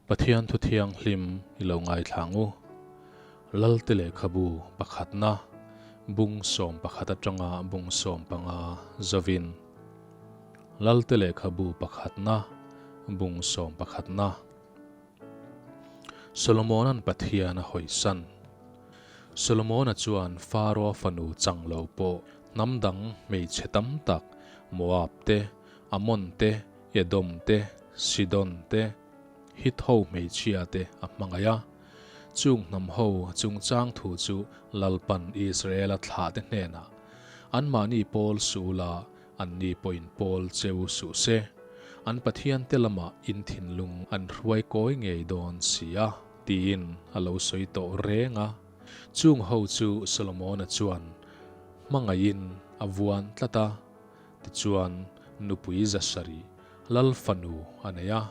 Pathian thu thianghlim i lo ngaithla ang u. Lalte lehkhabu pakhatna, bung 11 atanga bung 15 zovin. Lalte lehkhabu pakhatna, bung sawmpakhatna. Solomona'n Pathian a hawisan. Solomona chuan Faro fanu chang lo pawh hnam dang hmeichhe tam tak, Moab te, Amon te, Edom te, Sidon te, Hit ho hmeichhia te a hmangaih a. Chung hnam ho chungchang thu chu Lalpan Israela thlahte hnenah, Anmahni pawl suh ula, Anni pawhin pawl cheu suh se, an Pathiante lamah in thinlung an hruai kawi ngei dawn si a, tiin a lo sawi tawh reng a. Chung ho chu Solomona chuan hmangaihin a vuan tlat a, tichuan nupui zasarih lal fanu a nei a,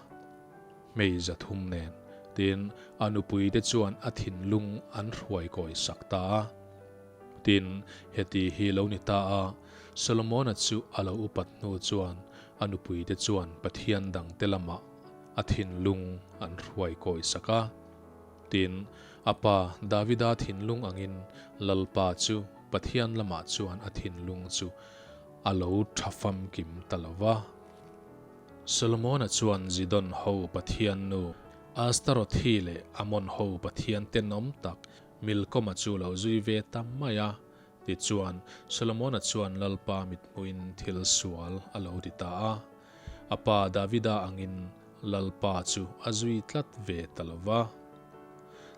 hmei zathum nen, tin a nupuite chuan a thinlung an hruai kawi sak ta a. Tin, heti hi lo ni ta a, Solomona chu a lo upat hnu chuan a nupuite chuan pathian dangte lamah a thinlung an hruai kawi sak a. Tin, a pa Davida thinlung angin Lalpa chu Pathian lamah chuan a thinlung chu a lo tha famkim ta lo va. Solomona chuan Zidon ho pathian nu Astarothi leh Amon ho pathian tenawm tak Milkawma chu lo zui ve ta mai a, tichuan Solomona chuan Lalpa mithmuhin thil sual a lo ti ta a. A pa Davida angin Lalpa chu a zui tlat ve ta lo va.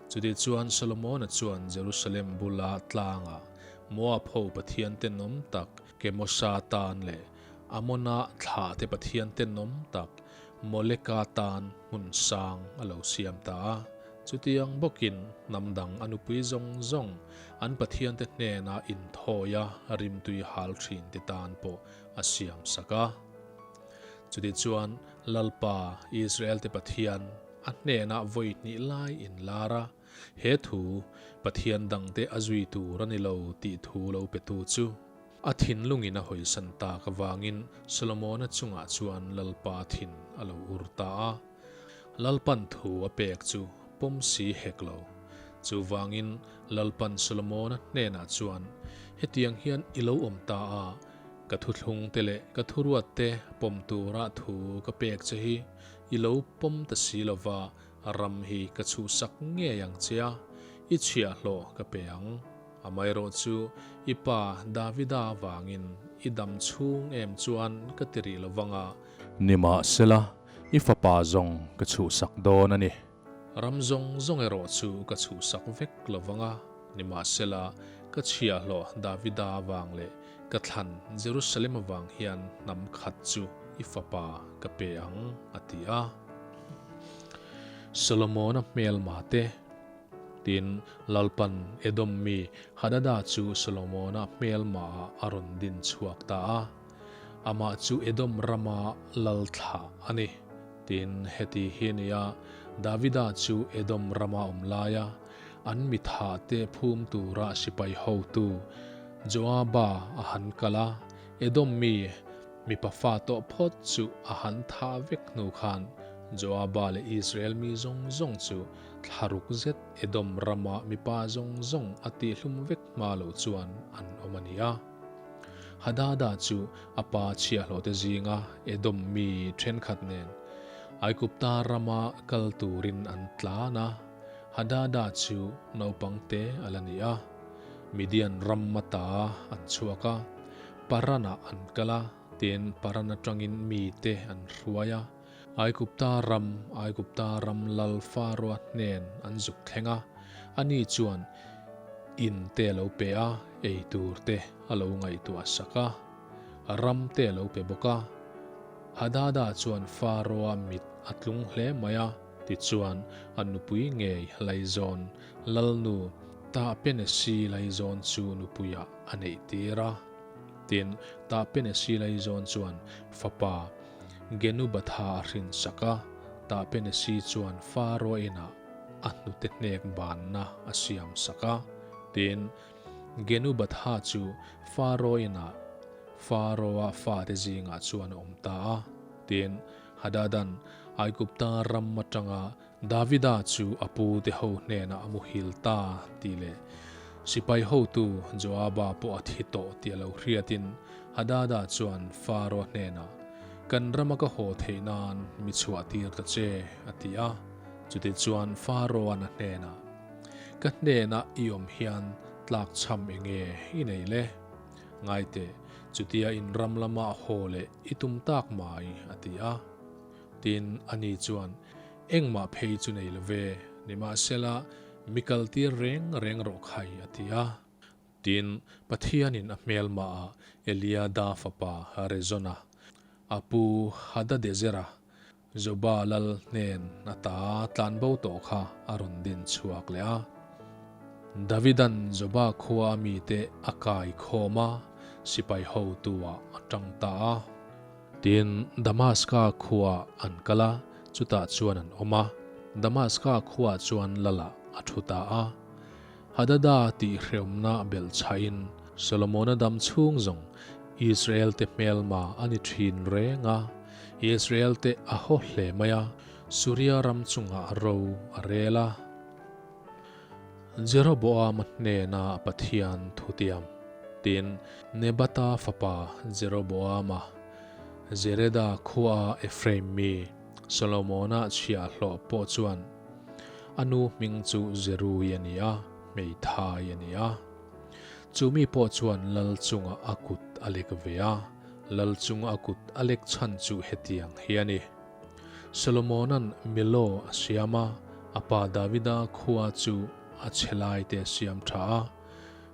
Chutichuan Solomona chuan Jerusalem bula tlanga Moab ho pathian tenawm tak Kemosa tan leh Amona thlahte pathian tenawm tak Moleka tan hmun sang a lo siam ta a. Chutiang bawkin hnam dang a nupui zawng zawng an pathiante hnena inthawi a rimtui hal thin te tan pawh a siam sak a. Chutichuan Lalpa, Israelte Pathian, a hnenah vawi hnih lai inlar a, he thu, Pathian dangte a zui tur a ni lo tih thu lo petu chu a thinlungin a hawisan tak avangin Solomona chungah chuan Lalpa thin a lo ur ta a. Lalpan thu a pek chu pawm si hek lo. Chuvangin Lalpan Solomona hnenah chuan, Hetiang hian i lo awm ta a, ka thuthlung te leh ka thuruat te pawm tura thu ka pek che hi i lo pawm ta si lo va, ram hi ka chhuhsak ngei ang che a, i chhiahhlawh ka pe ang. Amaherawh chu i pa Davida avangin i dam chhung em chuan ka ti rih lo vang a. Nimahsela, i fapa zawng ka chhuhsak dawn a ni. Ram zawng zawng erawh chu ka chhuhsak vek lo vang a, nimahsela, ka chhiahhlawh Davida avang leh ka thlan Jerusalem avang hian hnam khat chu i fapa ka pe ang, a ti a. Solomona hmelma te. Tin, Lalpan Edom mi Hadada chu Solomona hmelmaah a rawn din chhuak ta a. Amah chu Edom rama lal thlah a ni. Tin, heti hi nia, Davida chu Edom rama awm laia an mithahte phum tura sipai hotu Joaba a han kal a, Edom mi mipa fa tawh phawt chu a han thah vek hnu khan Joaba leh Israel mi zawng zawng chu thlaruk zet Edom rama mipa zawng zawng a tihlum vek hma loh chuan an awm a ni a. Hadada chu a pa chhiahhlawhte zinga Edom mi thenkhat nen Aigupta rama kal turin an tlan a. Hadada chu naupang te a la ni a. Midian ram ata an chhuak a, Paran-ah an kal a, tin Paran atangin mite an hruai a. Aigupta ram, Aigupta ram lal Faroa hnen an zuk thleng a, ani chuan in te a lo pe a, ei tur te a lo ngaihtuah sak a, ram te a lo pe bawk a. Hadada chuan Faroa mit a tlung hle mai a, tichuan a nupui ngei Laizawn lalnu Tahpenesi Laizawn chu nupuiah a neih tir a. Tin, Tahpenesi Laizawn chuan fapa Genubatha a hrin sak a, Tahpenesi chuan Faro inah a hnute hnek banna a siam sak a. Tin, Genubatha chu Faro inah Faro-a fate zingah chuan a awm ta a. Tin, Hadadan Aigupta ram atanga. Davida chu a pute ho hnenah a muhil ta tih leh sipai hotu Joaba pawh a thi tawh tih a lo hriatin Hadada chuan Faro hnenah, Kan rama ka haw theih nan mi chhuah tir ta che, a ti a. Chutichuan Faro-a'n a hnenah, Ka hnenah i awm hian tlakchham enge i nei le? Ngaiteh, chutia in ram lama haw leh i tum tak mai, a ti a. Tin, ani chuan, Engmah phei chu nei lo ve, nimahsela mi kaltir reng reng rawh khai, a ti a. Tin, Pathianin a hmelmaah Eliada fapa Rezona, a pu Hadadezera, Zoba lal hnen ata tlanbo tawh kha a rawn din chhuak leh a. Davidan Zoba khua a mite a kai khawm a, sipai hotu-ah a tang ta a. Tin, Damaska khuaah an kal a, chutah chuan an awm a. Damaska khuaah chuan lalah a thu ta a. Hadada tih hreawmna belhchhahin Solomona dam chhung zawng Israel-te hmelma a ni thin reng a, Israel-te a haw hle mai a, Suria ram chungah ro a rel a. Jeroboama hnena Pathian thutiam, tin, Nebata fapa Jeroboama, Zereda khua Ephraim mi, Solomona chhiahhlawh pawh chuan a nu hming chu Zerui a ni a, hmeithai a ni a. Chu mi pawh chuan lal chungah a kut a lek ve a, lal chunga a kut a lek chhan chu hetiang hi a ni. Solomona'n Milo a siam a, a pa Davida khua chu a chhe laite a siam tha a.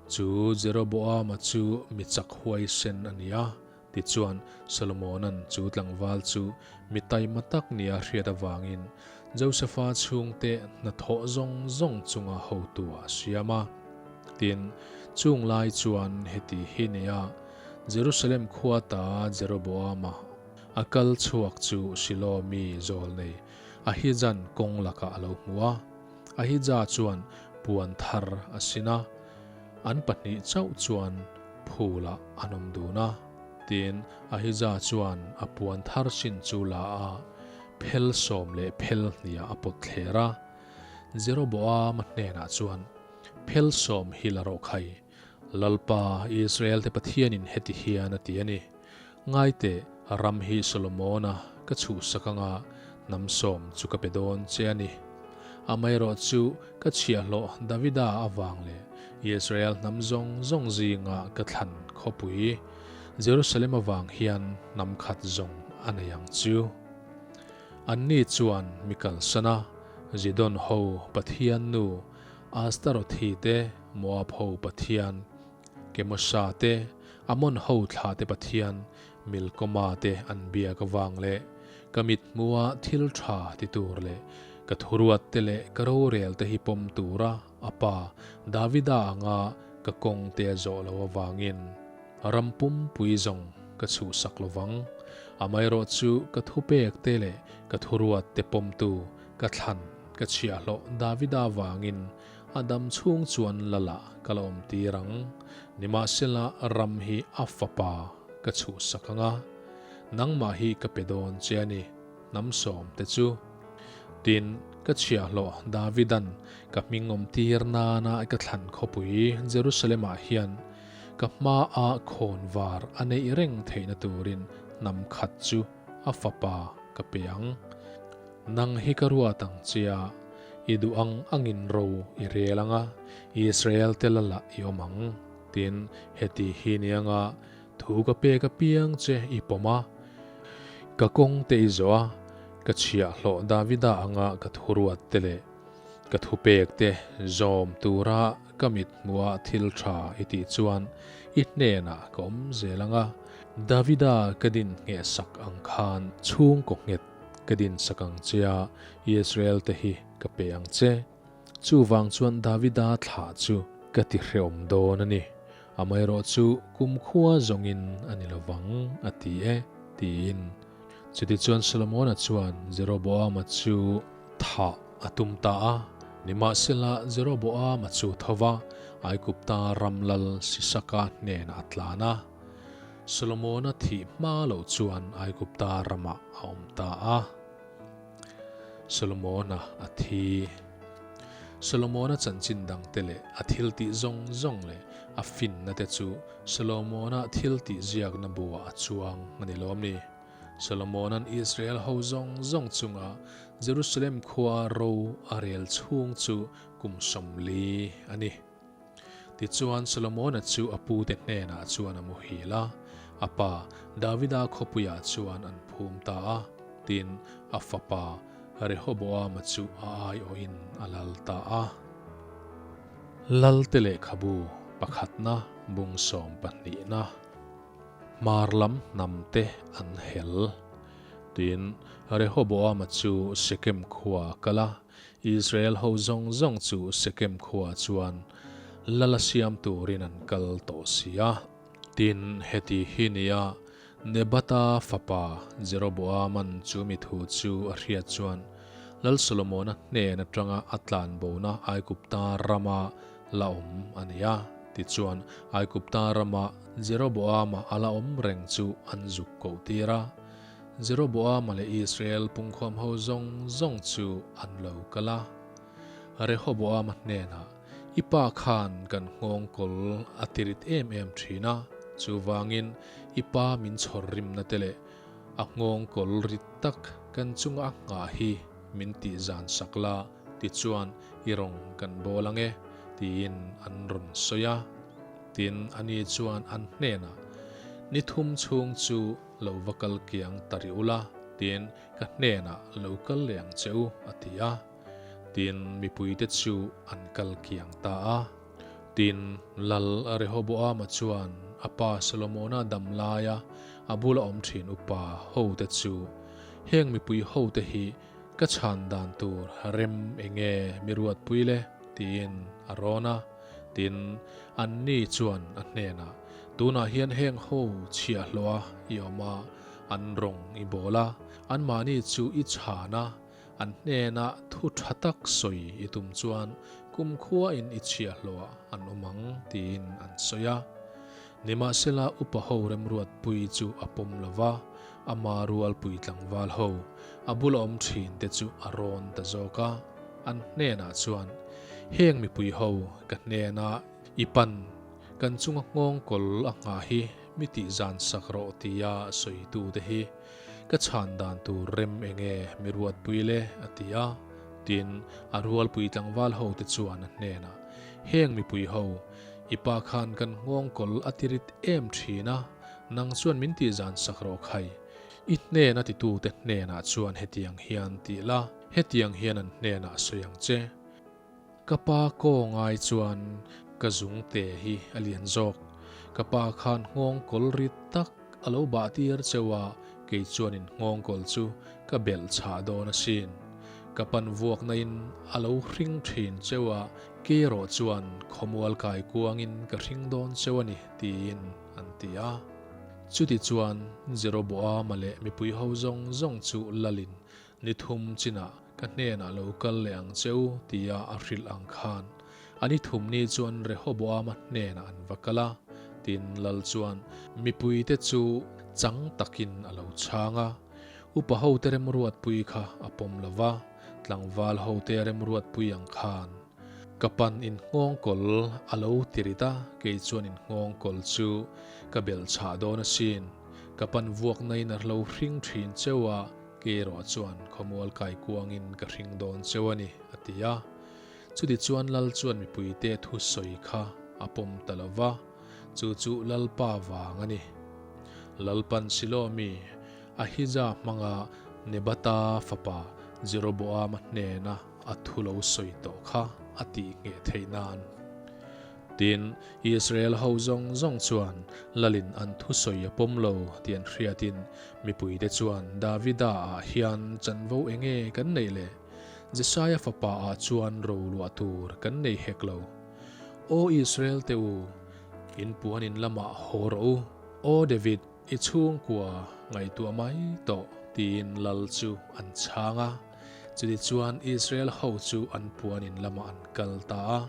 Chu Jeroboama chu mi chak huaisen a ni a, tichuan Solomona'n chu tlangval chu mi taima tak nia hriat avangin Josefa chhungte hnathawh zawng zawng chunga hotu a siam a. Tin, chung lai chuan heti hi nia, Jerusalem khua ta Jeroboama a kal chhuak chu Shilo mi zawl nei Ahijan kawng lakah a lo hmu a. Ahija chuan puan thar a sin a, an pahnih chauh chuan phulah an awm dun a. Tin, Ahija chuan a puan thar sin chu la a, phel sawm leh phel hniah a pawt thler a. Jeroboama hnenah chuan, Phel sawm hi la rawh khai. Lalpa, Israel-te Pathianin heti hian a ti a ni, Ngaiteh, ram hi Solomona ka chhuhsak anga hnam sawm chu ka pe dawn che a ni. Amaherawh chu ka chhiahhlawh Davida avang leh Israel hnam zawng zawng zinga ka thlan khawpui Jerusalem avang hian hnam khat zawng a nei ang chu. Anni chuan mi kalsan a, Zidon ho Pathian nu Astarothi te, Moab ho pathian Kemosha te, Ammon ho thla te pathian Milkoma te an biak avang leh ka mithmua thil tha ti tur leh ka thuruat te leh ka rorel te hi pawm tura a pa Davida anga ka kawng te a zawh lo avangin ram pumpui zawng ka chhuhsak lovang. Amaherawhchu ka thupek te leh ka thuruat te pawmtu Ka thlan ka chhiahhlawh Davida vangin a dam chhung chuan Lala ka la awm tir ang. Nimahsela ram hi a fapa ka chhuhsak ang a, nangmah hi ka pe dawn che a ni, hnam sawm te chu. Tin, ka chhiahhlawh Davidan ka hming awm tir nana ka thlan khawpui Jerusalem-ah hian ka hmaah khawnvar a neih reng theihna turin hnam khat chu a fapa ka pe ang. Nang hi ka ruat ang che a, i duh ang angin ro i rel ang a, Israel te la lah i awm ang. Tin, heti hi ni anga thu ka pek apiang che i pawm a, ka kawng te i zawh a, ka chhiahhlawh Davida anga ka thuruat te leh ka thupek te zawm tura ka mithmuha thil tha i tih chuan i hnenah ka awm zel ang a, Davida ka din ngheh sak ang khan chhungkaw nghet Ka din sak ang che a, Israel te hi ka pe ang che. Chuvang chuan Davida thlah chu ka ti hrehawm dawn a ni. Amaherawh chu kumkhua zawngin a ni lovang, a ti e, tiin. Chutichuan Solomona chuan Jeroboama chu thah a tum ta a. Nimahsela Jeroboama chu tho va, Aigupta ram lal Sisaka hnenah a tlan a. Solomona thih hma loh chuan Aigupta ramah a awm ta a. Solomona a thi. Solomona chanchin dangte leh a thiltih zawng zawng leh a finna te chu Solomona thiltih ziakna buah a chuang a ni lawm ni? Solomona'n Israel ho zawng zawng chunga Jerusalem khua ro a rel chhung chu kum 40 a ni. Tichuan Solomona chu a pute hnenah chuan a muhil a, a pa Davida khawpuiah chuan an phum ta a, tin, a fapa Rehoboama chu a aiawhin a lal ta a. Lalte lehkhabu pakhatna bung sawm pahnihna. Hmar lam hnamte an hel. Tin, Rehoboama chu Shekem khuaa a kal a, Israel ho zawng zawng chu Shekem khuaah chuan lal a siam turin an kal tawh si a. Tin, heti hi nia Nebata fapa Jeroboama'n chu mi thu chu a hriat chuan Lal Solomona hnen atanga a tlanbona Aigupta rama la awm a ni a. Tichuan, Aigupta rama Jeroboama a la awm reng chu an zuk koh tir a. Jeroboama leh Israel pungkhawm ho zawng zawng chu an lo kal a. Rehoboama hnenah, I pa khan kan nghawngkawl a tirit em em thin a, chuvangin i pa min chhawr rimna te leh a nghawngkawl rit tak kan chunga a nghah hi min tih zan sak la, Tichuan, i rawng kan bawl ang e, tiin an rawn sawi a. Tin, ani chuan an hnenah, Ni thum chhung chu lo va kal kiang ta rih ula, tin, ka hnenah lo kal leh ang che u, a ti a. Tin, mipuite chu an kal kiang ta a. Tin, Lal Rehoboama chuan a pa Solomona dam laia a bula awm thin upa hote chu, Heng mipui hote hi Ka chhan dan tur rem enge mi ruatpui le? tiin a rawn a. Tin, anni chuan a hnenah, Tunah hian heng ho chhiahhlawh a i awm a, an rawng i bawl a, anmahni chu i chhan a, an hnenah thu tha tak sawi i tum chuan kumkhuain i chhiahhlawh an awm ang, tiin an sawi a. Nimahsela upa ho remruatpui chu a pawm lo va, ama rualpui tlangval ho a bula awm thin te chu a rawn ta zawk a, an hnenah chuan, Heng mipui ho ka hnena i pan, kan chunga nghawngkawl a nghah hi mi tih zan sak rawh tia sawitu te hi ka chhan dan tur rem enge mi ruatpui le a ti a. Tin, a rualpui tlangval ho te chuan a hnenah, Heng mipui ho, i pa khan kan nghawngkawl a tirit em thin a, nang chuan min tih zan sak rawh khai. I hnena titute hnenah chuan hetiang hian ti la, hetiang hian an hnenah sawi ang che. Ka pa kawngai chuan ka zungte hi a lian zawk. Ka pa khan nghawngkawl rit tak a lo bah tir cheu a, kei chuan in nghawngkawl chu ka belh chhah dawn asin. Ka pan vuakna in a lo hring thin cheu a, kei erawh chuan khawmual kai kuangin ka hring dawn cheu a ni, tiin an ti a. Chutichuan, Jeroboama leh mipui ho zawng zawng chu lalin ni thum chinah ka hnenah lo kal leh ang che u tia a hrilh ang khan a ni thum ni chuan Rehoboama hnenah an va kal a. Tin, lal chuan mipuite chu chang takin a lo chhang a, upa hote remruatpui kha a pawm lo va, tlangval hote remruatpui ang khan. Ka pan in nghawngkawl a lo ti rit a, kei chuan in nghawngkawl chu ka bel chhah dawn asin. Ka pan vuakna in a lo hring thin cheu a, kei erawh chuan khawmual kai kuangin ka hring dawn cheu a ni, a ti a. Chuti chuan Lal chuan mipuite thu sawi kha a pawm ta lo va, chu chu Lalpa vang a ni. Lalpan Silo mi Ahija hmanga Nebata fapa Jeroboama hnena a thu lo sawi tawh kha a tih ngheh theih nan. Tin, Israel ho zawng zawng chuan Lalin an thusawi a pawm lo tih an hriatin mipuite chuan Davida ah hian chanvo enge kan neih le? Jesaia fapa ah chuan ro luah tur kan nei hek lo. Aw Israel te u, in puan in lamah haw rawh u. Aw David, I chhungkua ngaihtuah mai tawh, tiin lal chu an chhang a. Chutichuan Israel ho chu an puan in lamah an kal ta a.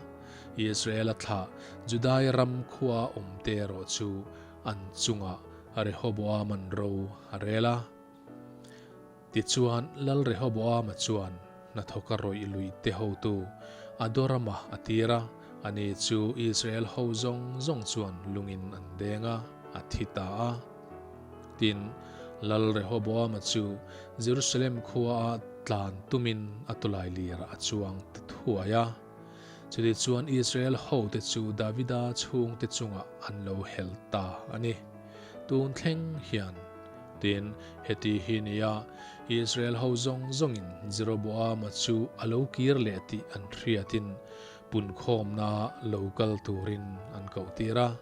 Israel-a thlah Judai ram khua awmte erawh chu an chungah Rehoboam-an ro a rel a. Tichuan Lal Rehoboam-a chuan. hnathawka rawih luihte hotu Adorama a tir a, ani chu Israel ho zawng zawng chuan lungin an deng a, a thi ta a. Tin, Lal Rehoboama chu Jerusalem khuaah tlan tumin a tawlai lirah a chuang ta thuai a. Chutichuan Israel hote chu Davida chhungte chungah an lo hel ta a ni. Tun thleng hian. Tin, heti hi nia, Israel ho zawng zawngin Jeroboama chu a lo kir leh tih an hriatin punkhawmna lo kal turin an kohtir a.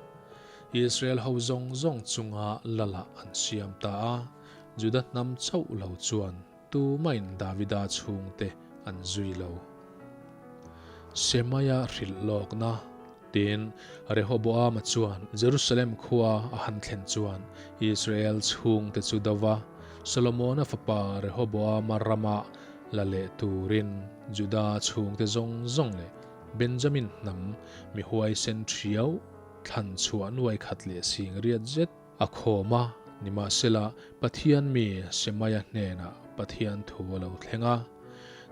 Israel ho zawng zawng chunga lalah an siam ta a, Juda hnam chauh lo chuan tumahin Davida chhungte an zui lo. Shemaia hrilh lawkna. Tin, Rehoboama chuan Jerusalem khua a han thlen chuan Israel chhungte chu do va, Solomona fapa Rehoboama rama la leh turin Juda chhungte zawng zawng leh Benjamin hnam mi huaisen thiau thlan chhuah nuai khat leh sing riat zet a khawm a, nimahsela Pathian mi Shemaia hnenah Pathian thu a lo thleng a.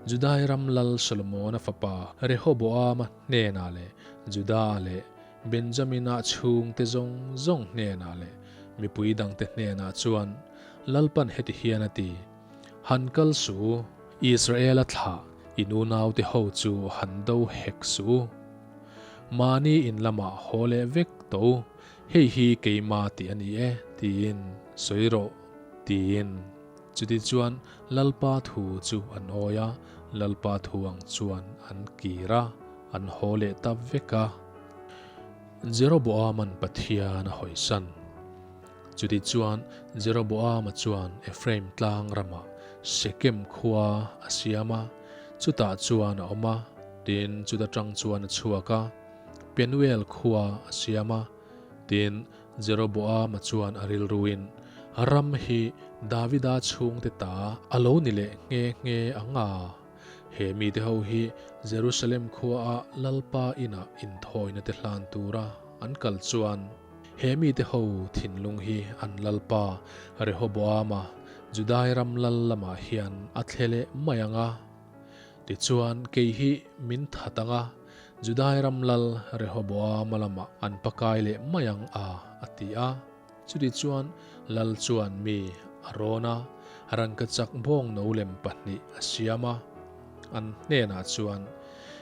Judai ram lal Solomona fapa Rehoboama hnenah leh Juda leh Benjamina chhungte zawng zawng hnenah leh mipui dangte hnenah chuan Lalpan heti hian a ti, Han kal suh u, Israela thlah in unaute ho chu han do hek suh u. Mahni in lamah haw leh vek tawh u, hei hi keima tih a ni e, tiin sawi rawh, tiin. Chutichuan Lalpa thu chu an awi a, Lalpa thu ang chuan an kir a, an haw leh ta vek a. Jeroboaman Pathian a hawisan. Chutichuan Jeroboama chuan Ephraim tlang ramah Shekem khua a siam a, chutah chuan a awm a, tin chuta tang chuan a chhuak a, Penuel khua a siam a. Tin, Jeroboama chuan a rilruin, Ram hi Davida chhungte ta a lo ni leh nghe nghe ang a, he mite ho hi Jerusalem khuaah Lalpa inah inthawina te hlan tura an kal chuan he mite ho thinlung hi an lalpa Rehoboama Judai ram lal lamah hian a thle leh mai ang a. Tichuan, kei hi min that ang a, Judai ram lal Rehoboama lamah an pakai leh mai ang a, a ti a. Chutichuan, lal chuan mi a rawn a, rangkachak bawng no lem pahnih a siam a. An hnenah chuan,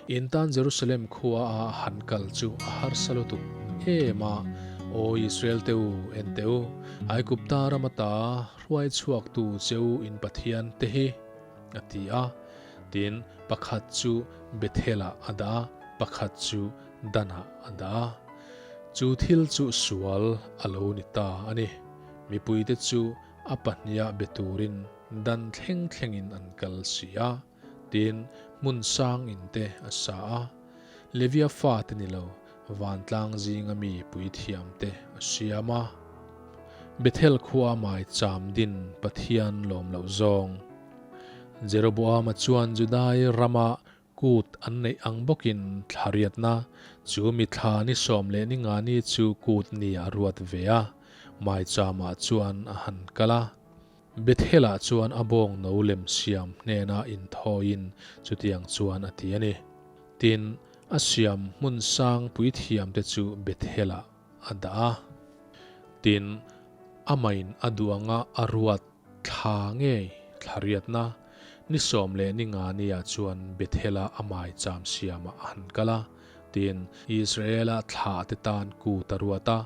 In tan Jerusalem khua a han kal chu a harsa lutuk em a, Aw Israel te u, en teh u, Aigupta ram ata hruai chhuaktu che u in Pathian te hi, a ti a. Tin, pakhat chu Bethel-ah a dah a, pakhat chu Dan-ah a dah a. Chu thil chu sual a lo ni ta a ni. Mipuite chu a pahniha be turin Dan thleng thlengin an kal si a. Tin, hmun sang in te a sa a. Levia fate ni lo, vantlang zinga mi puithiam te a siam a. Bethel khua maicham din Pathian lawm loh zawng. Jeroboama chuan Judai rama kut an neih ang bawkin thla riatna chu mi thla ni sawm leh ni nga ni chu kut ni a ruat ve a, maichamah chuan a han kal a. Bethel-ah chuan a bawng no lem siam hnena inthawiin chutiang chuan a ti a ni. Tin, a siam hmun sang puithiamte chu Bethel-ah a dah a. Tin, amahin a duh anga a ruat Thla ngei, thla riatna, ni sawm leh ni nga nia chuan Bethel-a a maicham siamah a han kal a, tin, Israel-a thlahte tan kut a ruat a,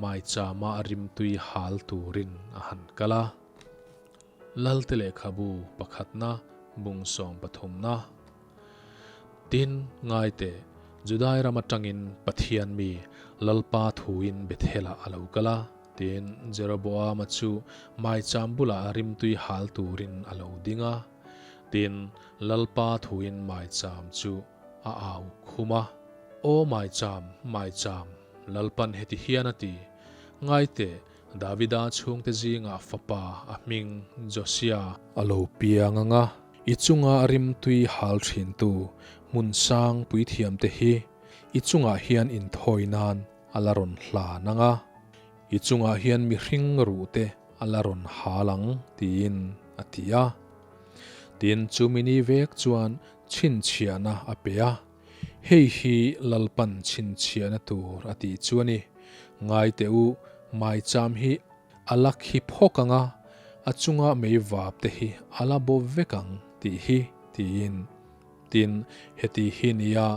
maichama a rimtui hal turin a han kal a. Lalte lehkhabu pakhatna, bung sawm pathumna. Tin, ngaite, Judai ram atangin Pathian mi Lalpa thuin Bethel-ah a lo kal a. Tin, Jeroboama chu maicham bulah rimtui hal turin a lo ding a. Tin, Lalpa thuin maicham chu a au khum a, Aw maicham, maicham, Lalpan heti hian a ti, Ngaite, Davida chhungte zingah fapa a hming Josia a lo piang ang a, i chunga rimtui hal thintu hmun sang puithiamte hi i chungah hian inthawi nan a la rawn hlan ang a, i chungah hian mihring ruhte a la rawn hal ang, tiin a ti a. Tin, chumi ni vek chuan chhinchhiahna a pe a. Hei hi Lalpan chhinchhiahna tur a tih chu a ni. Ngai teh u, maicham hi a la khi phawk ang a, a chunga mei vap te hi a la bo vek ang tih hi, tiin. Tin, heti hi nia,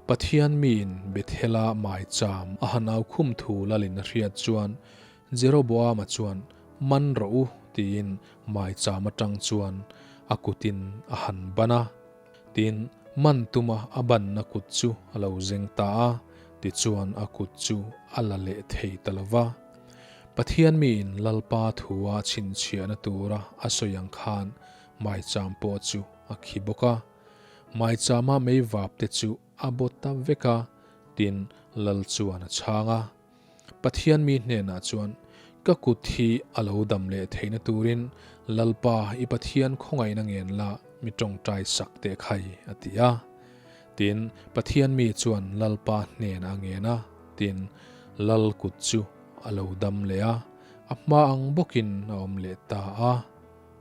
Pathian miin Bethela maicham a han au khum thu lalin a hriat chuan Jeroboama chuan, Man rawh u, tiin maicham atang chuan a kutin a han ban a. Tin, man tuma a banna kut chu a lo zeng ta a, tichuan a kut chu a la leh thei ta lo va. Pathian miin Lalpa thua chhinchhiahna tura a sawi ang khan maicham pawh chu a khi bawk a. Maichama mei vap te chu a baw ta vek a, tin Lal chuan a chhang a. Pathian mi hnenah chuan, Ka kut hi a lo dam leh theihna turin Lalpa i Pathian khawngaihna ngen la mi tawngtai sak teh khai, a ti a. Tin, Pathian mi chuan Lalpa hnenah a ngen a, tin, Lal kut chu a lo dam leh a, a hma ang bawkin a awm leh ta a.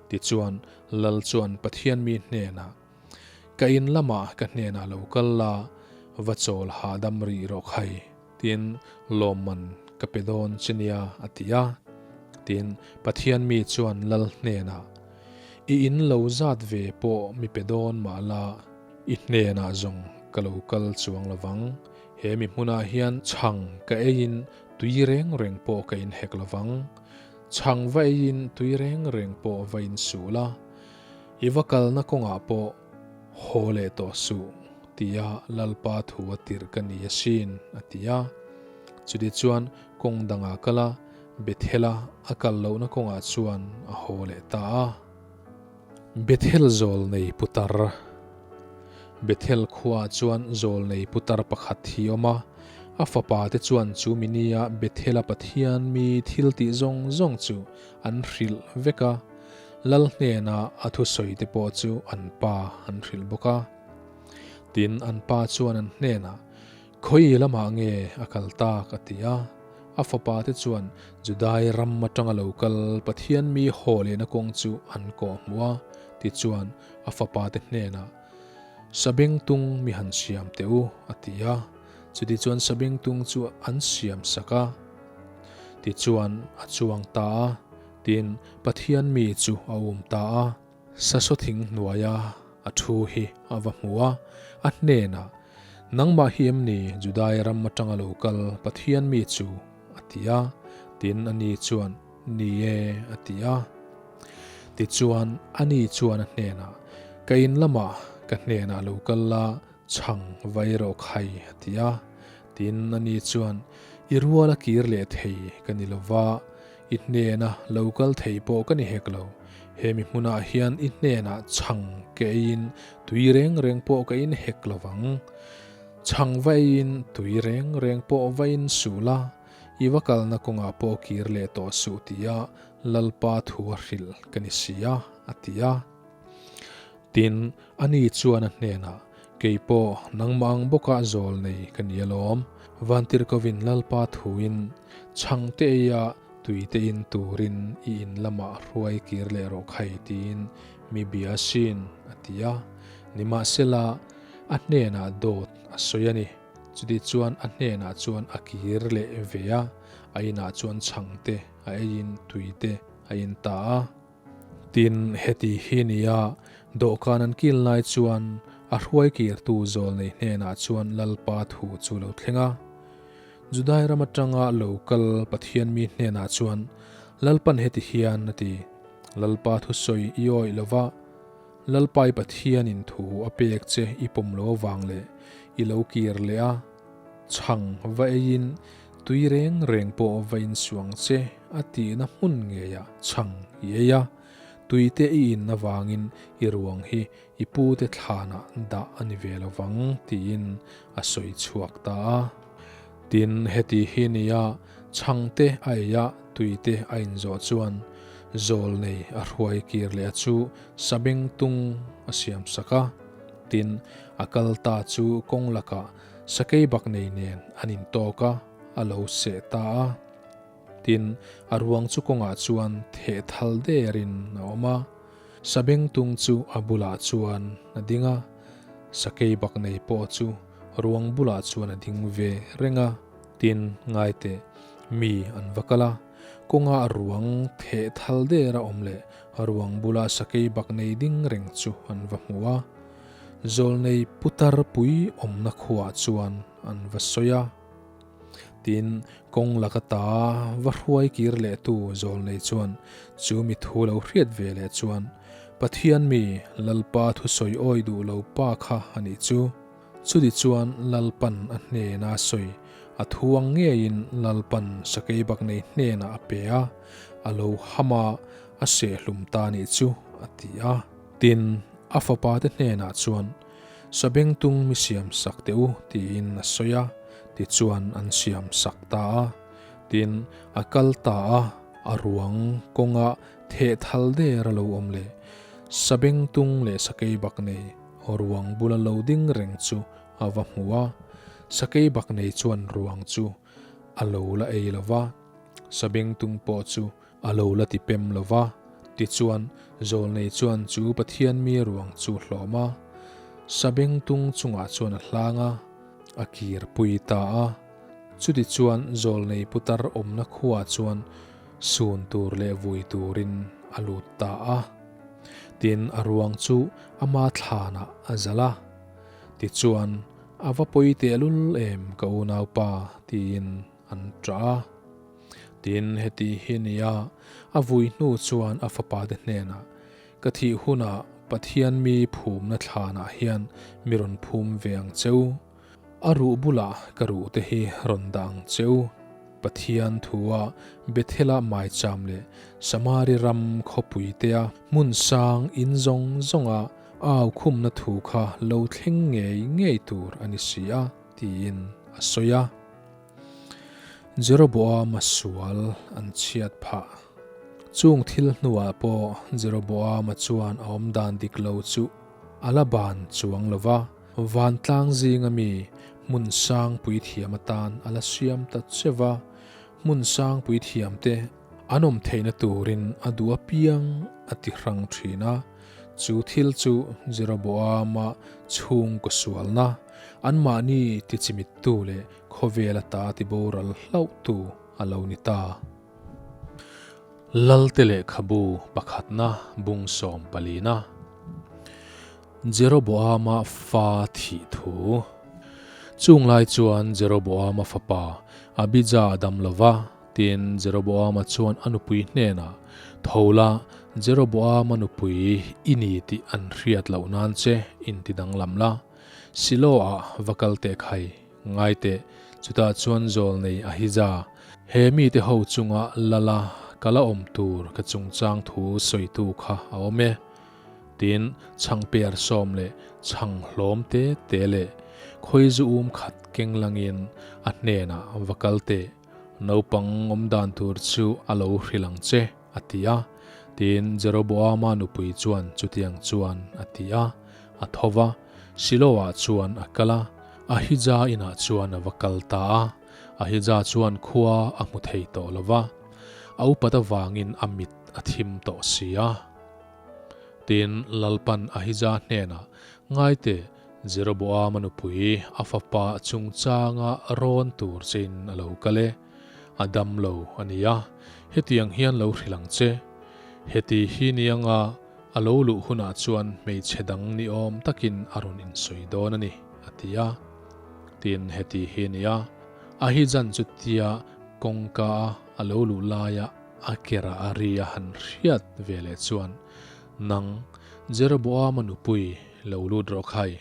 Tichuan, Lal chuan Pathian mi hnenah, Ka in lamah ka hnenah lo kal la, va chawl hahdam rih rawh khai. Tin, lawmman ka pe dawn che nia, a ti a. Tin, Pathian mi chuan lal hnenah, I in lo zat ve pawh mi pe dawn mah la, i hnenah zawng ka lo kal chuang lo vang. He mi hmunah hian chhang ka eiin tui reng reng pawh ka inhek lo vang. Chhang va eiin tui reng reng pawh va insuh la, i va kalna kawngah pawh haw leh tawh suh. Tia Lalpa thu a tirh ka ni asin, a ti a. Chuti chuan kawng dangah kal a, Bethel-a a kal lohna kawngah chuan a haw leh ta a. Bethel zawlnei putar Bethel khuaah chuan zawlnei putar pakhat hi a awm a. A fapa te chuan chu mi nia Bethel-a Pathian mi thil tih zawng zawng chu an hrilh vek a. Lal hnena a thusawi te pawh chu an pa an hrilh bawk a. Tin, an pa chuan an hnenah, Khawi lamah nge a kal tak? a ti a. A fapa te chuan Judai ram atanga lo kal Pathian mi haw lehna kawng chu an kawh hmuh a. Tichuan, a fapa te hnenah, Sabengtung mi han siam teh u, a ti a. Chutichuan sabengtung chu an siam sak a. Tichuan, a chuang ta a. Tin, Pathian mi chu a um ta a. Sasaw thing hnuaia a thu hi a va hmu a, a hnenah, Nangmah hi em ni Judai ram atanga lo kal Pathian mi chu? a ti a. Tin, ani chuan, Ni e, a ti a. Tichuan, ani chuan a hnenah, Ka in lamah ka hnenah lo kal la, chhang vai rawh khai, a ti a. Tin, ani chuan, I rual a kir leh thei ka ni lo va, I hnena lo kal thei pawh ka ni hek lo. He mi hmunah hian i hnenah chhang ka eiin tui reng reng pawh ka in hek lo vang. Chhang va eiin tui reng reng pawh va in suh la, i va kalna kawngah pawh kir leh tawh suh tia Lalpa thu a hrilh ka ni si a, a ti a. Tin, ani chuan a hnenah, Kei pawh nangmah ang bawkah zawl nei ka ni alawm. Vantirhkovin Lalpa thuin chhangte eia tuite in turin i in lamah hruai kir leh rawh khai tiin mi bia asin, a ti a. Nimahsela, a hnenah dawt a sawi a ni. Chuti chuan a hnenah chuan a kir leh ve a, a inah chuan chhangte a eiin tuite a in ta a. Tin, heti hi nia, dawhkan an kil lai chuan a hruai kirtu zawlnei hnenah chuan Lalpa thu chu lo thleng a. Judai ram atanga lo kal Pathian mi hnenah chuan Lalpan heti hian a ti, Lalpa thusawi i awih lo va, Lalpai Pathianin thu a pek che i pawm lo avang leh i lo kir leh a, Chhang va eiin tui reng reng pawh va insuang che a tihna hmun ngeiah chhang i ei a, tuite i in avangin i ruang hi i pute thlanah dah a ni ve lo vang tiin a sawi chhuak ta a. Tin, heti hi nia chhangte a ei a, tuite a inzawh chuan zawl nei a hruai kir leh a chu sabeng tung a siam sak a. Tin, a kal ta chu kawng lakah Sakei bak nei nen an intawk a, a lo seh ta a. Tin, a ruang chu kawngah chuan theh thal derin a awm a. Sabengtung chu a bulah chuan a ding a, sakeibaknei pawh chu ruang bulah chuan a ding ve reng a. Tin, ngaiteh, mi an va kal a, kawnga ruang theh thal der a awm leh ruang bula sakeibaknei ding reng chu an va hmu a. Zawlnei putar pui awmna khuaah chuan an va sawi a. Tin, kawng laka ta va hruai kir lehtu zawlnei chuan chu mi thu lo hriat ve leh chuan, Pathian mi, Lalpa thusawi awi duh lo pa kha a nih chu. Chuti chuan Lalpan a hnena sawi, a thu ang ngeiin Lalpan sakeibaknei hnenah a pe a, a lo ham a, a sehhlum ta nih chu, a ti a. Tin, a fapate hnenah chuan, Sabengtung mi siam sak teh u, tiin a sawi a, tichuan an siam sak ta a. Tin, a kal ta a, a ruang kawnga theh thal der a lo awm leh, sabengtung leh sakeibak nei ruang bula lo ding reng chu a va hmu a. Sakeibak nei chuan ruang chu a lo la ei lo va, sabengtung pawh chu A lo la ti pem lo va, tichuan Zawlnei chuan chu Pathian mi ruang chu hlawm a, sabengtung chungah chuan a hlang a, a kir pui ta a. Chutichuan Zawlnei putar awmna khuaah chuan sun tur leh vui turin a lut ta a. Tin, a ruang chu ama thlanah a zalh a. Tichuan, A va pawi tehlul em ka unaupa, tiin an ṭah a. Tin, heti hi nia, a vui hnu chuan a fapate hnenah, Ka thih hunah Pathian mi phumna thlanah hian mi rawn phum ve ang cheu. A ruh bulah ka ruhte hi rawn dah ang cheu. Pathian thua Bethela maicham leh Samari ram khawpuitea hmun sang in zawng zawnga au khumna thu kha lo thleng ngei ngei tur a ni si a, tiin a sawi a. Jeroboama sual an chhiat phah. Chung thil hnuah pawh Jeroboama chuan a awm dan dik lo chu a la ban chuang lo va, vantlang zinga mi hmun sang puithiam atan a la siam ta che va, hmun sang puithiamte an awm theihna turin a duh apiang a ti hrang thin a. Chu thil chu Jeroboama chhungkaw sualna, anmahni tichimittu leh Khawvel ata ti boral hlauhtu a lo ni ta. Lalte lehkhabu pakhatna bung 14na Jeroboama fa thih thu. Chung lai chuan Jeroboama fapa Abija a dam lo va, tin Jeroboama chuan a nupui hnenah, Tho la, Jeroboama nupui i ni tih an hriat loh nan che inti danglam la. Silo-ah va kal teh khai, ngai teh, chutah chuan zawl nei Ahija, he mite ho chunga lala ka la awm tur ka chungchang thu sawitu kha a awm e. Tin, chhang per sawm leh chhang hlawm te te leh khawizu um khat keng langin a hnenah va kal teh, naupang awm dan tur chu a lo hrilh ang che. A ti a. Tin, Jeroboama nupui chuan chutiang chuan a ti a, a tho va, Shiloh-ah chuan a kal a, Ahija inah chuan a va kal ta a. Ahija chuan khua a hmu thei tawh lo va, a upat avangin a mit a thim tawh si a. Tin, Lalpan Ahija hnenah, Ngai teh, Jeroboama nupui a fapa chungchanga rawn tur chein a lo kal e. A dam lo a nia, hetiang hian lo hrilh ang che. Heti hi nianga a lo luh hunah chuan hmeichhe dang ni awm takin a rawn insawi dawn a ni, a ti a. Tin, heti hi nia, Ahijan chutia kawngka a a lo luh laia a kera a ri a han hriat ve leh chuan, Nang, Jeroboama nupui, lo lut rawh khai.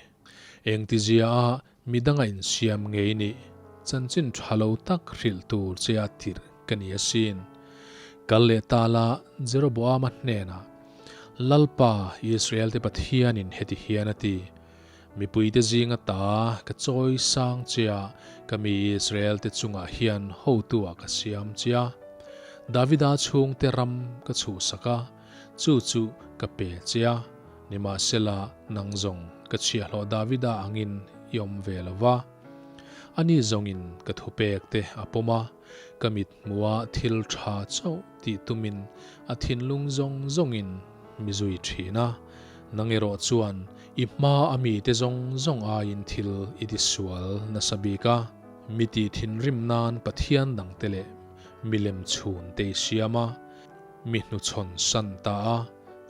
Engtizia a Mi danga insiam ngei nih chanchin tha lo tak hrilh tur che a tirh ka ni asin. Kal leh ta la Jeroboama hnenah, Lalpa, Israel-te Pathianin heti hian a ti, Mipuite zinga ta ka chawi sang che a, ka mi Israel-te chungah hian hotu-ah ka siam che a. Davida chhungte ram ka chhuhsak a, chu chu ka pe che a. Nimahsela, nang zawng ka chhiahhlawh Davida angin i awm ve lo va. Ani zawngin ka thupek te a pawm a, ka mit hmuha thil tha chauh tih tumin a thinlung zawng zawngin mi zui thin a, nang erawh chuan i hma a mite zawng zawng aiin thil i tisual nasa bik a, mi tih thinrim nan Pathian dangte leh milem chhun te i siam a, mi hnuchhawn san ta a,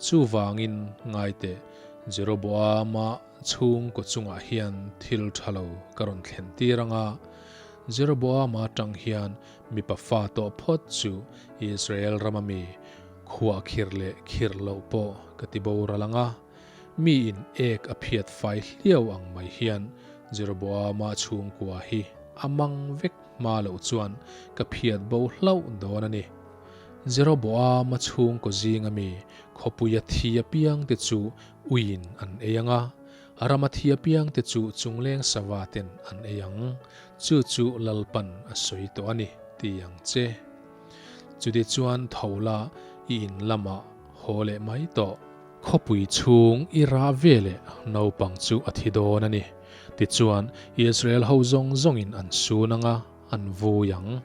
chuvangin ngaiteh Jeroboama chhungkaw chungah hian thil tha lo ka rawn thlen tir ang a, Jeroboama atang hian mipa fa tawh phawt chu Israel rama mi khuah khir leh khir loh pawh ka ti boral ang a, miin ek a phiat fai hliau ang mai hian Jeroboama chhungkua hi a mang vek hma loh chuan ka phiat bo hlauh dawn a ni. Jeroboama chhungkaw zinga mi khawpuia thi apiangte chu uiin an ei ang a, rama thi apiangte chu chungleng sava ten an ei ang, chu chu Lalpan a sawi tawh a ni, ti ang che. Chutichuan tho la i in lamah haw leh mai tawh. Khawpui chhung i rah ve leh naupang chu a thi dawn a ni. Tichuan Israel ho zawng zawngin an sun ang a, an vui ang.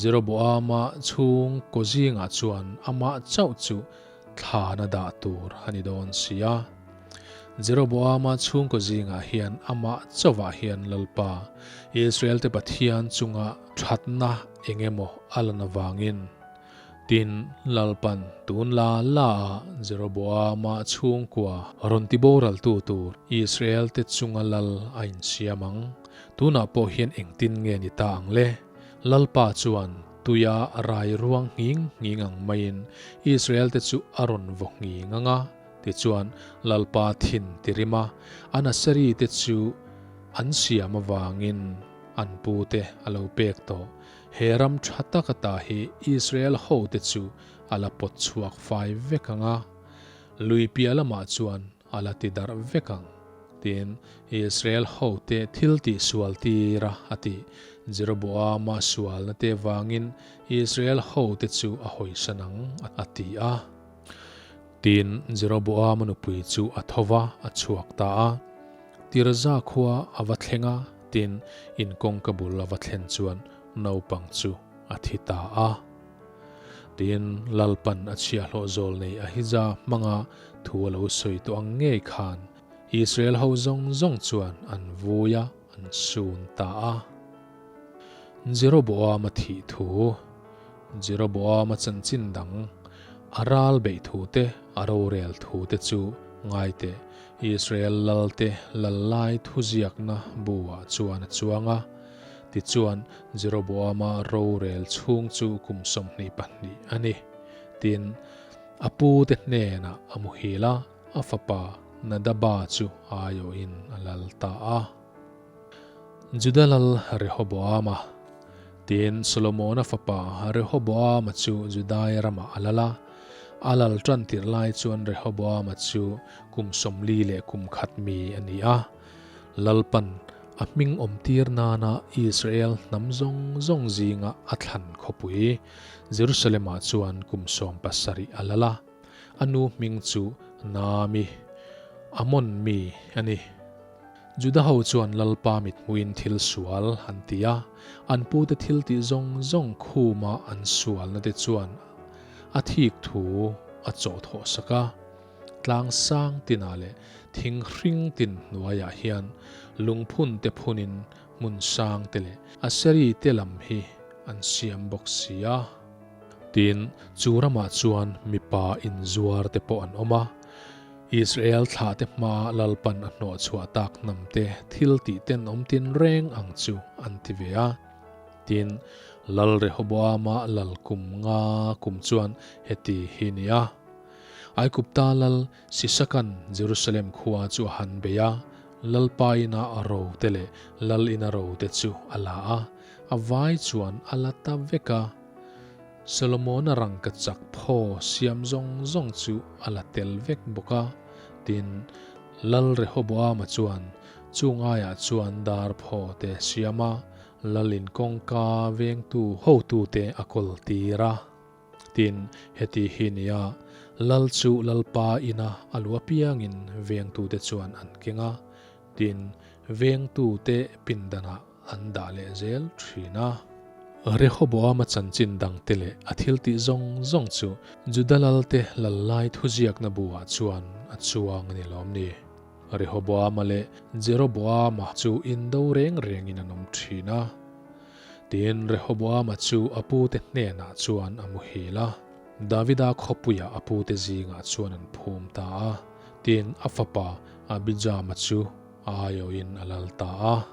Jeroboama chhung kaw zingah chuan amah chauh chu thlana dah tur a ni dawn si a. Jeroboama chhungkaw zingah hian amah chauhah hian Lalpa, Israel-te Pathian chunga thatna eng emaw a lan avangin, tin, Lalpan tun la la a Jeroboama chhungkua rawn tiboraltu tur Israel-te chunga lal a insiam ang. Tunah pawh hian engtin nge ni ta ang le? Lalpa chuan tuia rai ruang nghing nghing ang maiin Israel-te chu a rawn vaw nghing ang a. Tichuan, Lalpa thin ti rim a, an Aseri te chu an siam avangin an pute a lo pek tawh. He ram tha tak ata hi Israel hote chu a la pawt chhuak fai vek ang a, lui piah lamah chuan a la ti darh vek ang, tiin Israel hote thil tihsual tira a tih. Jeroboama sualna te vangin Israel hote chu a hawisan ang, a ti a. Tin, Jeroboama nupui chu a tho va, a chhuak ta a. Tirza khua a va thleng a, tin, in kawngka bul a va thlen chuan naupang chu a thi ta a. Tin, Lalpan a chhiahhlawh zawl nei Ahija hmanga thu a lo sawi tawh ang ngei khan Israel ho zawng zawng chuan an vui a, an sun ta a. Jeroboama thih thu, Jeroboama chanchin dang, a ral beih thu te, a rorel thu te chu ngai teh, Israel lalte lal lai thuziakna buah chuan a chuang a. Tichuan, Jeroboama rorel chhung chu kum 22 a ni. Tin, a pute hnenah a muhil a, a fapa Nadaba chu aiawhin a lal ta a. Juda lal Rehoboama. Tin, Solomona fapa Rehoboama chu Judai ramah a lal a. A lal tan tirh lai chuan Rehoboama chu kum 41 mi a ni a. Lalpan a hming awmtir nana Israel hnam zawng zawng zinga a thlan khawpui Jerusalem-ah chuan kum 17 a lal a. A nu hming chu Naami, Ammon mi a ni. Juda ho chuan Lalpa mithmuhin thil sual an ti a, an pute thil tih zawng zawng khuma an sualna te chuan a thik thu a chawh thawh sak a. Tlang sang tinah leh thing hring tin hnuaiah hian lungphun te phunin hmun sang te leh Aseri te lam hi an siam bawk si a. Tin, chu ramah chuan mipa inzuar te pawh an awm a. Israel thlahte hmaa Lalpan a hnawhchhuah tak hnamte thil tih tenawm tinreng ang chu an ti ve a. Tin, Lal Rehoboama lal kum nga kum chuan heti hi ni a. Aigupta lal Sisakan Jerusalem khua chu a han bei a, Lalpa ina a rote leh lal ina rote chu a la a, a vai chuan a la ta vek a. Solomona rangka chak phaw siam zawng zawng chu a la tel vek bawk a. Tin, Lal Rehoboama chuan chung aiah chuan dar phaw te siam a, lalin kawngka vengtu hotute a kawl tir a. Tin, heti hi nia, lal chu Lalpa ina a lu apiangin vengtute chuan an keng a, tin, vengtute pindanah an dah leh zel thin a. Rehoboama chanchin dangte leh a thiltih zawng zawng chu Juda lalte lal lai thuziakna buah chuan a chuang a ni lawm ni? Rehoboama leh Jeroboama chu indo reng rengin an awm thin a. Tin, Rehoboama chu a pute hnenah chuan a muhil a, Davida khawpuiah a pute zingah chuan an phum ta a. Tin, a fapa Abijama chu a aiawhin a lal ta a.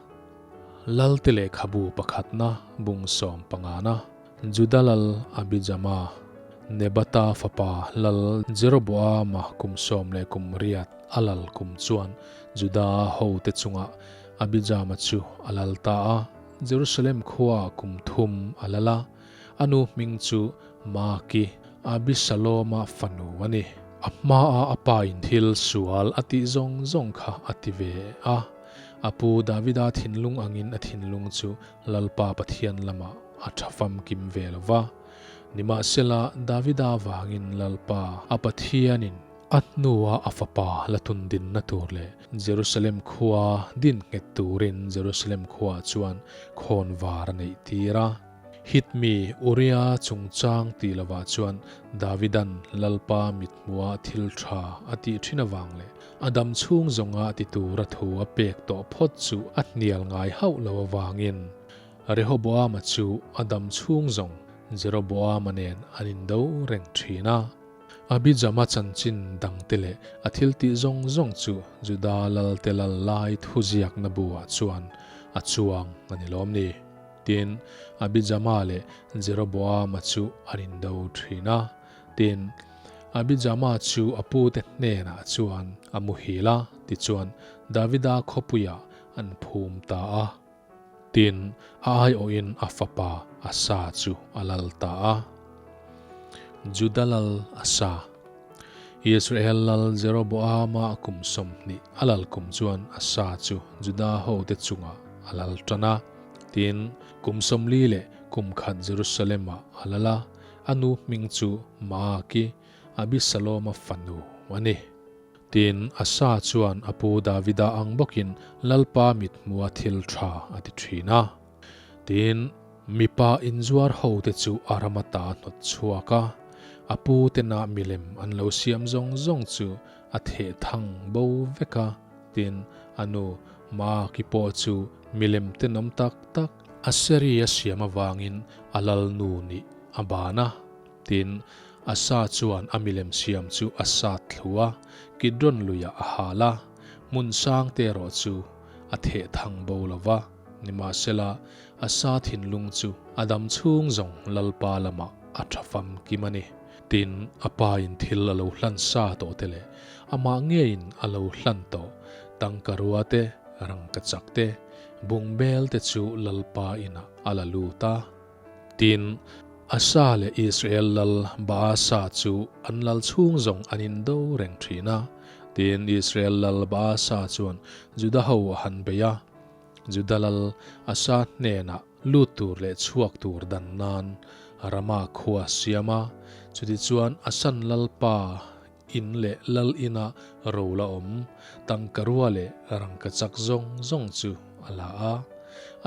Lalte lehkhabu pakhatna bung sawm pangana Juda lal Abijama, Nebata fapa lal Jeroboama kum sawm leh kum riat a lal kum chuan Juda hote chungah Abijama chu a lal ta a. Jerusalem khuaah kum thum a lal a, a nu hming chu Maaki, Abisaloma fanu a ni. A hmaa a pa in thil sual a tih zawng zawng kha a ti ve a. A pu Davida thinlung angin a thinlung chu Lalpa Pathian lamah a tha famkim ve lo va. Nimahsela, Davida vangin Lalpa a Pathianin a hnua a fapa la tun dinna tur leh Jerusalem khua din nghet turin Jerusalem khuaah chuan khawnvar a neih tir a. Hit mi Uria chungchang tih lovah chuan Davidan Lalpa mithmuha thil tha a tih thin avang leh a dam chhung zawnga ti tura thu a pek tawh phawt chu a hnial ngai hauh lo avangin Rehoboama chu a dam chhung zawng Jeroboama nen an indo reng thin a. Abijama chanchin dangte leh a thil tih zawng zawng chu Juda lalte lal lai thuziakna buah chuan a chuang a ni lawm ni? Tin, Abijama leh Jeroboama chu an indo thin a. Tin, Abijama chu a pute hnenah chuan a muhil a, tichuan Davida khawpuiah an phum ta a. Tin, a aiawhin a fapa Asa chu a lal ta a. Juda lal Asa. Israel lal Jeroboama kum 20 a lal kum chuan Asa chu Juda hote chungah a lal tan a. Tin, kum 40 leh kum khat Jerusalem-ah a lal a, a nu hming chu Maaki, Abisaloma fanu a ni. Tin, Asa chuan a pu Davida ang bawkin Lalpa mithmua thil tha a ti thin a. Tin, mipa inzuar hote chu a ram ata a hnawt chhuak a, a pu tena milem an lo siam zawng zawng chu a theh thang bo vek a. Tin, a nu Maaki pawh chu milem tenawm tak tak Aseri a siam avangin a lal nu nih a ban a. Tin, Asa chuan a milem siam chu a sat thlu a, Kidron luiah a hal a, hmun sang te erawh chu a theh thang bo lo va. Nimahsela, Asa thinlung chu a dam chhung zawng Lalpa lamah a tha famkim a ni. Tin, a pa in thil a lo hlan sa tawh te leh amah ngeiin a lo hlan tawh tangka rua te, rangka chak te, bungbel te chu Lalpa inah a la lut a. Tin, Asa leh Israel lal Baasa chu an lal chhung zawng an indo reng thin a. Tin, Israel lal Baasa chuan Juda ho a han bei a. Juda lal Asa hnenah lut tur leh chhuak tur dan nan Rama khua a siam a, chutichuan Asan lalpa in leh lal ina ro la awm tangka rua leh rangka chak zawng zawng chu a la a,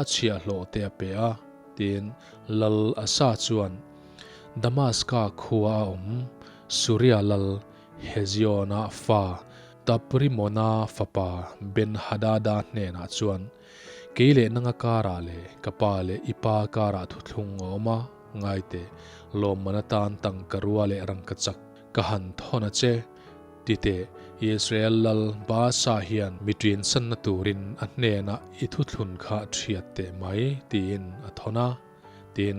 a chhiahhlawh te a pe a, tiin lal Asa chuan Damaska khua a awm Suria lal Heziona fa Taprimona fapa Ben-Hadada hnenah chuan, Kei leh nanga karah leh ka pa leh i pa karah thuthlung a awm a, ngai teh, lawmman atan tangka rua leh rangka chak ka han thawn a che. Ti teh, Israel lal Baasa hian mi ṭinsanna turin a hnenah i thuthlun kha ṭhiat teh mai, tiin a thawn a. Tin,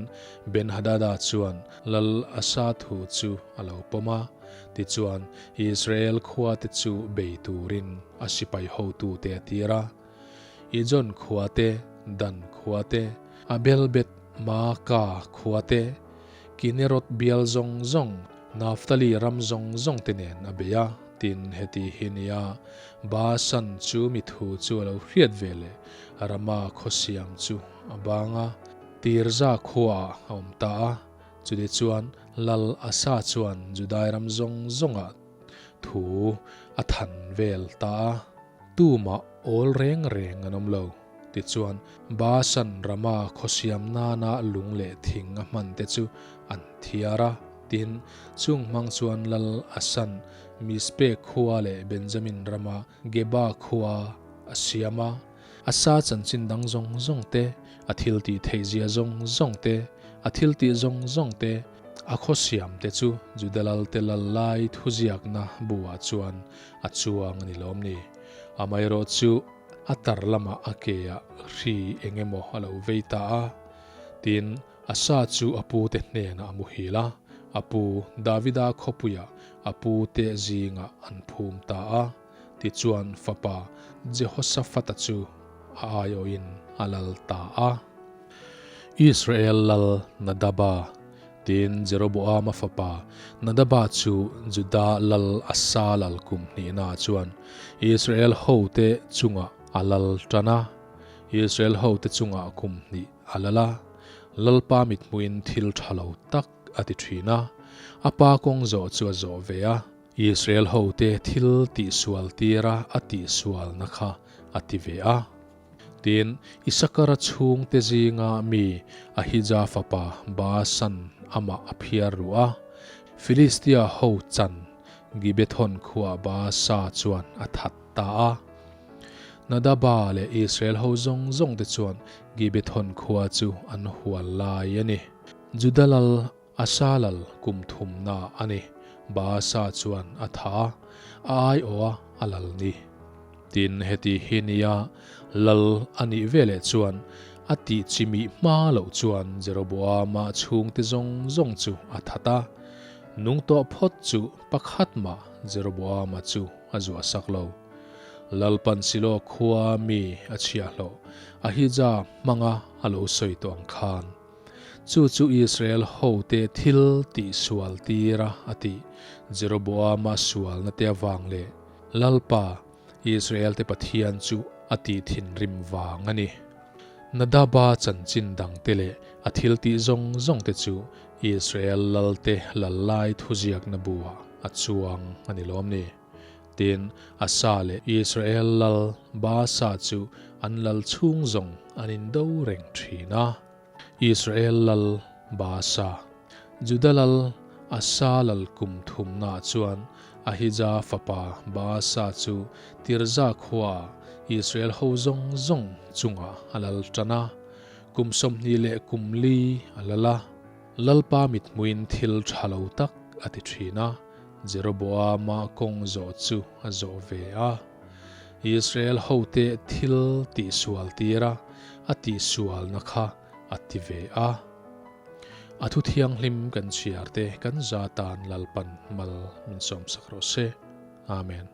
Ben-Hadada chuan lal Asa thu chu a lo pawm a, tichuan Israel khuate chu bei turin a sipai hotute a tir a. Ijon khua te, Dan khua te, Abel-beth-maaka khua te, Kinerot bial zawng zawng, Naphtali ram zawng zawng te nen a bei a. Tin, heti hi nia, Baasan chu mi thu chu a lo hriat ve leh Rama khawsiam chu a bang a, Tirza khuaah a awm ta a. Chutichuan, Lal Asa chuan Judai ram zawng zawngah thu a than vel ta a. Tumah awl reng reng an awm lo. Tichuan, Baasan Rama khaw siam nana lung leh thing a hman te chu an thiar a. Tin, chung hmang chuan Lal Asan Mizpe khua leh Benjamin rama Geba khua a siam a. Asa chanchin dang zawng zawng te, a thil tih theih zia zawng zawng te, a thil tih zawng zawng te, a khaw siam te chu Juda Lalte lal lai thuziakna buah chuan a chuang a ni lawm ni. Amaherawh chu a tar lamah a ke ah hri eng emaw a lo vei ta a. Tin, Asa chu a pute hnenah a muhil a, a pu Davida khawpuiah a pute zingah an phum ta a. Tichuan fapa Jehoshaphat-a chu a aiawhin a lal ta a. Israel lal Nadaba, tin Jeroboama fapa Nadaba chu Juda lal Asa lal kum hnihnaah chuan Israel hote chungah a lal tan a. Israel hote chungah kum hnih a lal a, Lalpa mithmuhin thil tha lo tak a ti thin a, a pa kawng zawh chu a zawh ve a. Israel hote thil tihsual tira a tihsualna kha a ti ve a. Tin, Isakara chhungte zinga mi Ahija fapa Baasan amah a phiar ruh a, Filistia ho chan Gibethon khuaa Baasa chuan a that ta a. Nadaba leh Israel ho zawng zawngte chuan Gibethon khua chu an hual lai a ni. Juda lal Asa lal kum thumna a ni. Baasa chuan a tha a, a aiawh a, a lal ni. Tin, heti hi nia lal a nih veleh chuan a tih chi mih hma loh chuan Jeroboama chhungte zawng zawng chu a that a, nung tawh phawt chu pakhat mah Jeroboama chu a zuah sak lo. Lalpan Silo khua mi a chhiahhlawh Ahija hmanga a lo sawi tawh ang khan. Chu chu Israel hote thil tih sual tira a tih Jeroboama sualna te avang leh Lalpa, Israel-te Pathian chu a tih thinrim vang a ni. Nadaba chanchin dangte leh a thil tih zawng zawngte chu Israel lalte lal lai thuziakna buah a chuang a ni lawm ni? Tin, Asa leh Israel lal Baasa chu an lal chhung zawng an indo reng thin a. Israel lal Baasa, Juda lal Asa lal kum thumnaah chuan Ahija fapa Baasa chu Tirza khuaah Israel ho zawng zawng chungah a lal tan a, kum 20 leh kum li a lal a. Lalpa mithmuin thil tha lo tak a ti thin a, Jeroboama kawng zawh chu a zawh ve a. Israel hote thil tihsual tira a tihsualna kha a ti ve a. A thu thianghlim kan chhiar te kan za tan Lalpan mal min sawmsak rawh se. Amen.